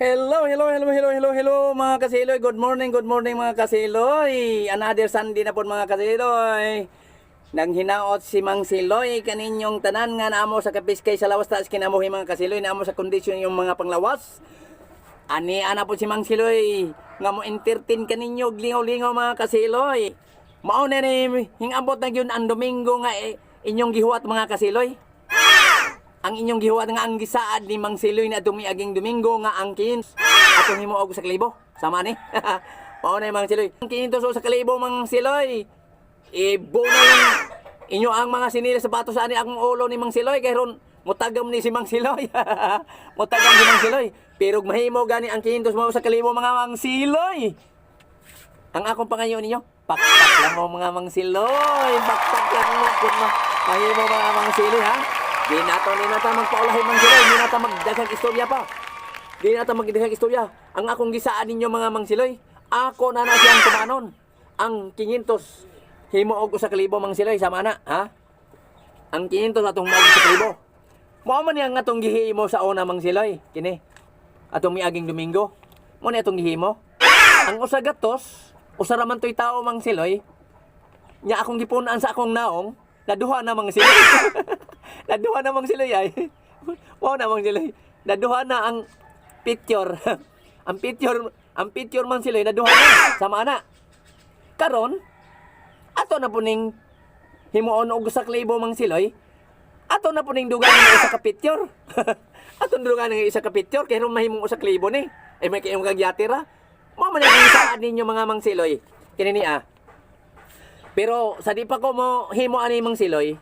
Hello, hello, hello, hello, hello, hello, mga kasiloy. Good morning, mga kasiloy. Another Sunday na po, mga kasiloy. Nang hinaot si Mang Siloy kaninyong tanan nga naamo sa kapiskay sa lawas taas kinamuhi, mga kasiloy, naamo sa kondisyon yung mga panglawas. Ani ana po si Mang Siloy nga mo entertain kaninyo og lingaw-lingaw, mga kasiloy. Mao na ni hingabot na gyud ang Domingo nga eh, inyong gihuwat, mga kasiloy. Ang inyong gihuwat nga ang gisaad ni Mang Siloy na dumiaging Domingo nga ang 15 atong himo og sa kalibo. Sama ni. Mao na, Mang Siloy. Ang 500 sa kalibo, Mang Siloy. Ibo na lang inyo ang mga sinila sapatos ani akong ulo ni Mang Siloy kay ron mutagam ni si Mang Siloy. Mutagam si Mang Siloy. Pero mahimo gani ang 500 mo sa kalibo, mga Mang Siloy. Ang akong pangayo ninyo, pakpak lang mo, mga Mang Siloy. Pakpak lang mo kung mahimo, mga Mang Siloy, ha. Di nato ni nata magpaulahi, Mang Siloy, di nata magdaghang istorya pa. Di nata magdaghang istorya. Ang akong gisaan ninyo, mga Mang Siloy, ako na na siyang tumanon. Ang 500 himo og usa ka libo, Mang Siloy, sama na, ha? Ang 500 atong mo og 1,000. Mao man yang atong gihimo sa una, Mang Siloy, kini. Atong miaging Domingo. Mo ni atong gihimo. Ang usa gatos, usa ra man to'y tao, Mang Siloy. Nya akong gipunan sa akong naong, naduha na, Mang Siloy. Naduha na, Mang Siloy, ay. Mao na, Mang Siloy. Naduha na ang picture. Ang picture, Mang Siloy, naduha na. Sama na. Karon, ato na po ning himuon og usa ka libo, Mang Siloy. Ato na po ning dugang ng isa ka picture. Ato na dugang ng isa ka picture kay ron mahimong 1,000 ni. Eh may kayong kagyati ra. Mao man ang saan ninyo, mga Mang Siloy. Kini ni ah. Pero sa di pa ko mo himo ani, Mang Siloy,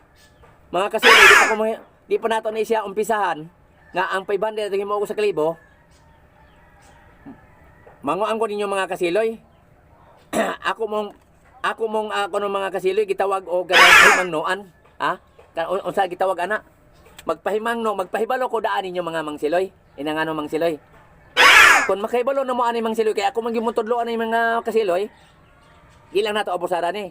mga kasiloy, di pa nato ni siya umpisahan nga ang 500 ato himo og 1,000. Manguan ko ninyo, mga kasiloy. Ako mong ako ng mga kasiloy gitawag og ganang himangnoan, ha? Unsa gitawag ana? Magpahimangno, magpahibalo ko daan ninyo, mga Mang Siloy. Inangano, Mang Siloy. Kung makahibalo na mo ani, Mang Siloy, kay ako man gyud tudlo ani, mga kasiloy, di lang nato abusaran ni.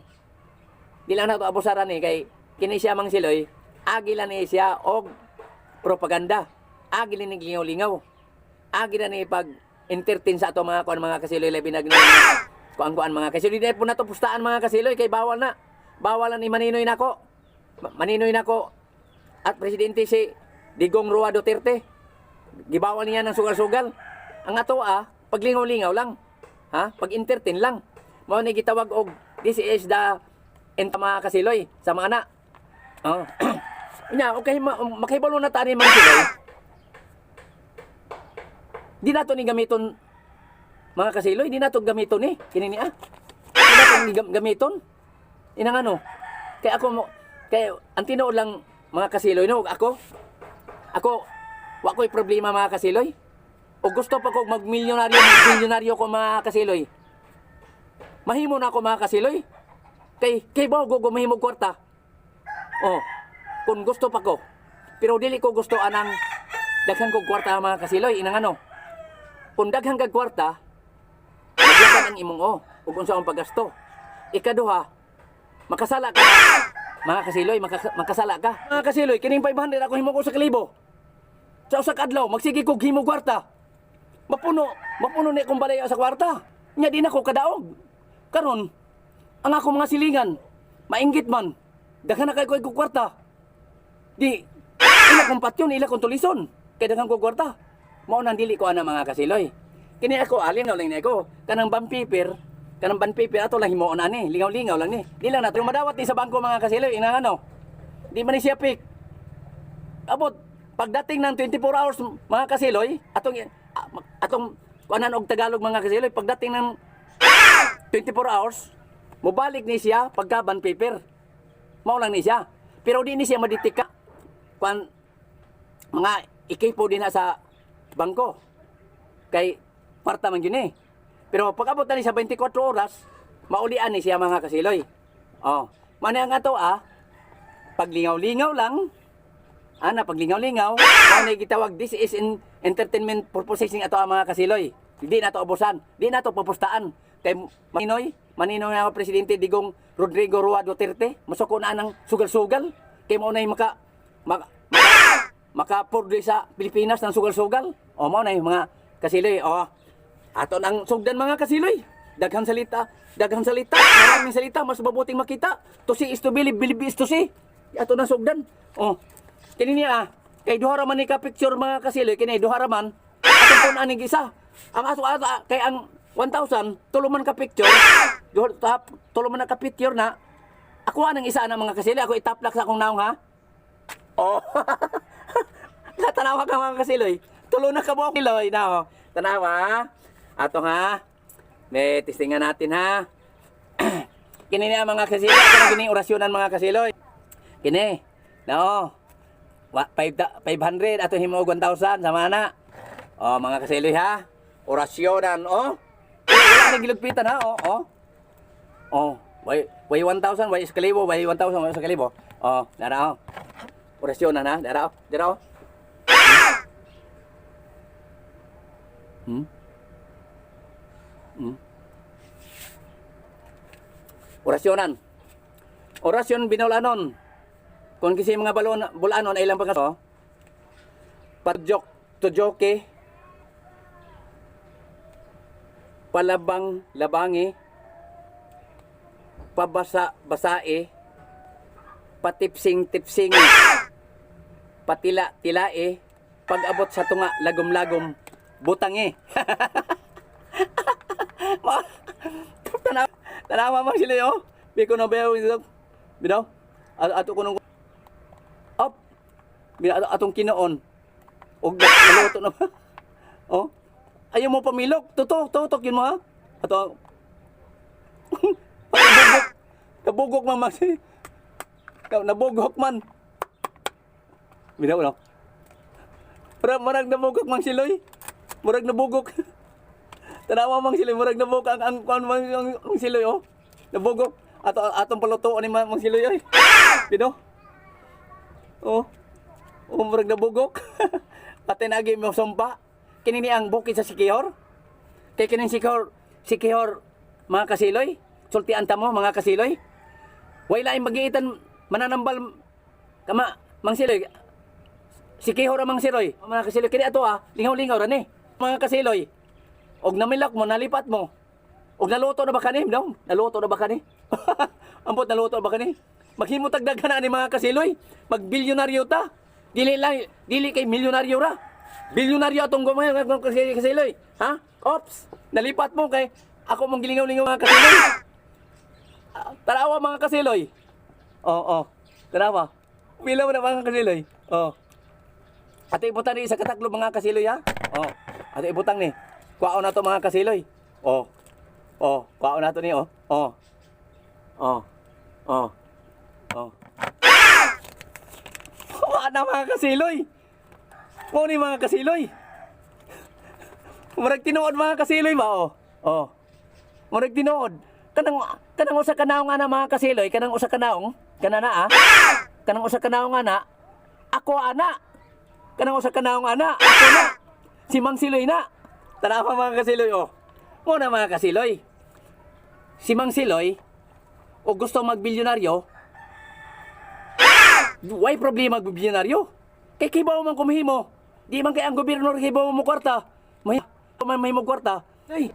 Di lang nato abusaran ni kay kini siya, Mang Siloy, agi lang ni siya og propaganda. Agi lang ni lingaw-lingaw. Agi na ni pag entertain sa ato mga kuan, mga kasiloy, labi na kuan kuan, mga kasiloy. Di po nato pustaan, mga kasiloy, kay bawal na. Bawal na ni Maninoy nako. Maninoy nako at presidente si Digong Rua Duterte. Gibawal niya ng sugal-sugal. Ang ato ah, paglingaw-lingaw lang. Ha? Pag-entertain lang. Mao ni gitawag og this is the enta, mga kasiloy, sa mga anak. Oh. Nya, okay, makahibalo na ta ni mga siloy. Di nato ni gamiton, mga kasiloy, di nato gamiton ni kini ni ah. Di nato ni gamiton. Inang ano? Kay ako mo kay ang tinuod lang, mga kasiloy, no, ako ako wa ko'y problema, mga kasiloy. O gusto pa ko magmilyonaryo, magmilyonaryo ko, mga kasiloy. Mahimo na ako, mga kasiloy. Kay kay ba go mahimo kwarta? Oh, kung gusto pa ko. Pero dili ko gusto anang daghan kog kwarta, mga kasiloy, inang ano. Kung daghan kag kwarta, maglaban ang imong o ug unsa ang paggasto. Ikaduha, makasala ka. Mga kasiloy, makasala ka. Mga kasiloy, kining 500 ako himo ko sa kalibo. Sa usa ka adlaw, magsige kog himo kwarta. Mapuno, mapuno ni akong balay sa kwarta. Nya di na ko kadaog. Karon, ang ako mga silingan, mainggit man. Daghan na kay ko kwarta. Di, ila kong patyon, ila kong tulison. Kay daghan ko kwarta. Mao nang dili ko ana, mga kasiloy. Kini ako, alin lang ni ako. Kanang bond paper ato lang himuon ani, lingaw-lingaw lang ni. Di lang nato madawat ni sa bangko, mga kasiloy, inang ano. Di man ni siya pick. Abot pagdating ng 24 hours, mga kasiloy, atong atong kuanan og Tagalog, mga kasiloy, pagdating ng 24 hours, mobalik ni siya pagka bond paper. Mao lang ni siya. Pero di ni siya maditika. Kuan mga ikipo din na sa bangko. Kay kwarta man yun eh. Pero pag abot na ni sa 24 oras, maulian ni siya, mga kasiloy. Oh, mao ang ato ah, paglingaw-lingaw lang, ana paglingaw-lingaw, mao na gitawag this is in entertainment purposes ning ato ang mga kasiloy. Hindi na to abusan, di na to pupustaan. Kay Maninoy, Maninoy nga presidente Digong Rodrigo Roa Duterte, masuko na ang sugal-sugal. Kay mao na maka maka maka sa Pilipinas ng sugal-sugal. O mao na yung mga Kasiloy, oh. Ato nang sugdan, mga kasiloy. Daghang salita, daghang salita, maraming salita, mas mabuting makita. To see is to believe, believe is to see. Ato nang sugdan. Oh. Kini niya ah, kay duha ra man ni ka picture, mga kasiloy, kini duha ra man. Atong pun aning isa. Ang ato ato ah, kay ang 1,000 tulo man ka picture. Duha tap, tulo man na ka picture na. Ako anang isa na, mga kasiloy, ako itaplak sa akong naong ha. Oh. Tanawa ka, mga kasiloy. Tulo na ka buok kiloy na oh. Tanawa. Ato ha. May testingan natin ha. Kini na, mga kasiloy, ato na kini orasyonan, mga kasiloy. Kini. Nao. Wa 500 ato himo og 1,000 sama na. Oh, mga kasiloy ha. Orasyonan oh. Wala na gilugpitan ha. Oh, oh. Oh, way way 1,000, way iskalibo, way 1,000, way iskalibo. Oh, dara oh. Orasyonan ha, dara oh, dara oh. Orasyonan. Orasyon binulanon. Kung kasi mga balon, bulanon ay ilang pagkaso. Padjok, tujoke. Palabang, labangi. Pabasa, basae. Patipsing, tipsing. Patila, tilae. Pag-abot sa tunga, lagom-lagom. Butangi. Tanawa, tanawa mo sila yo. Biko na bayaw ito. Binaw. Ato ko nung up. Binaw atong kinoon. Og naluto na ba? Oh. Ayaw mo pamilok. Totoo, tutok yun mo ha. Ato. Nabugok. Nabugok man man. Nabugok man. Binaw no. Murag, murag nabugok mang siloy. Murag nabugok. Tanawa mang siloy, murag nabugok ang ang, ang siloy oh. Nabugok. Ato atong palutoon ni mang siloy oy. Bino? Oh. Oh, murag nabugok. Pati nagi mo sumpa. Kini ni ang bukid sa Sikihor. Kay kining Sikihor, Sikihor mga kasiloy. Sultian ta mo, mga kasiloy. Way laing magiitan mananambal kama mang siloy. Sikihor ang mang siloy. Mga kasiloy kini ato ah, lingaw-lingaw ra ni. Mga kasiloy. Og namilak mo, nalipat mo. Og naluto na ba kani? No? Naluto na ba kani? Ambot, naluto na ba kani? Maghimo tag daghan na ni, mga kasiloy. Magbilyonaryo ta. Dili lang dili kay milyonaryo ra. Bilyonaryo atong gumay mga kasiloy. Ha? Ops, nalipat mo kay ako mong gilingaw-lingaw, mga kasiloy. Ah, tanawa, mga kasiloy. Oo, oh. Tanawa. Pila mo na, mga kasiloy. Oo. Ato ibutang ni sa kataklo, mga kasiloy ha. Oh. Ato ibutang ni. Kuwaon na to, mga kasiloy. Oh. Oh, kuwaon na to ni oh. Oh. Oh. Oh. Oh. Wa na, mga kasiloy. Mao ni, mga kasiloy. Murag tinuod, mga kasiloy ba oh. Oh. Murag tinuod. Kanang kanang usa ka naong ana, mga kasiloy, kanang usa ka naong, kana na ah. Kanang usa ka naong ana. Ako ana. Kanang usa ka naong ana, ako na. Si Mang Siloy na. Tanawa, mga kasiloy oh. Mo na, mga kasiloy. Si Mang Siloy o gusto magbilyonaryo, why problema magbilyonaryo? Kay kibaw man kumihimo. Di man kay ang gobyerno kibaw mo kwarta. May man may mo kwarta. Ay,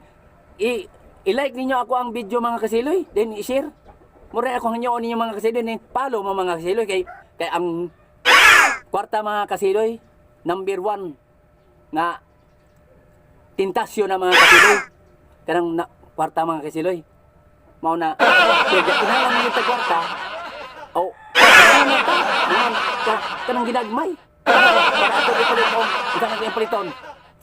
i-like ninyo ako ang video, mga kasiloy, then i-share. Mura ako hanyoon ninyo, mga kasiloy, then follow mo, mga kasiloy, kay kay ang kwarta, mga kasiloy, number one nga tentasyon na, mga kasiloy. Kanang na, kwarta, mga kasiloy. Mao na kaya kinahanglan mo yung kwarta. Oh, ka, kanang ginagmay. Para ato ipalit oh, isa ka paliton.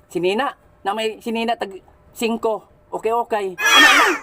Sinina, na may sinina tag 5. Okay. Ano lang?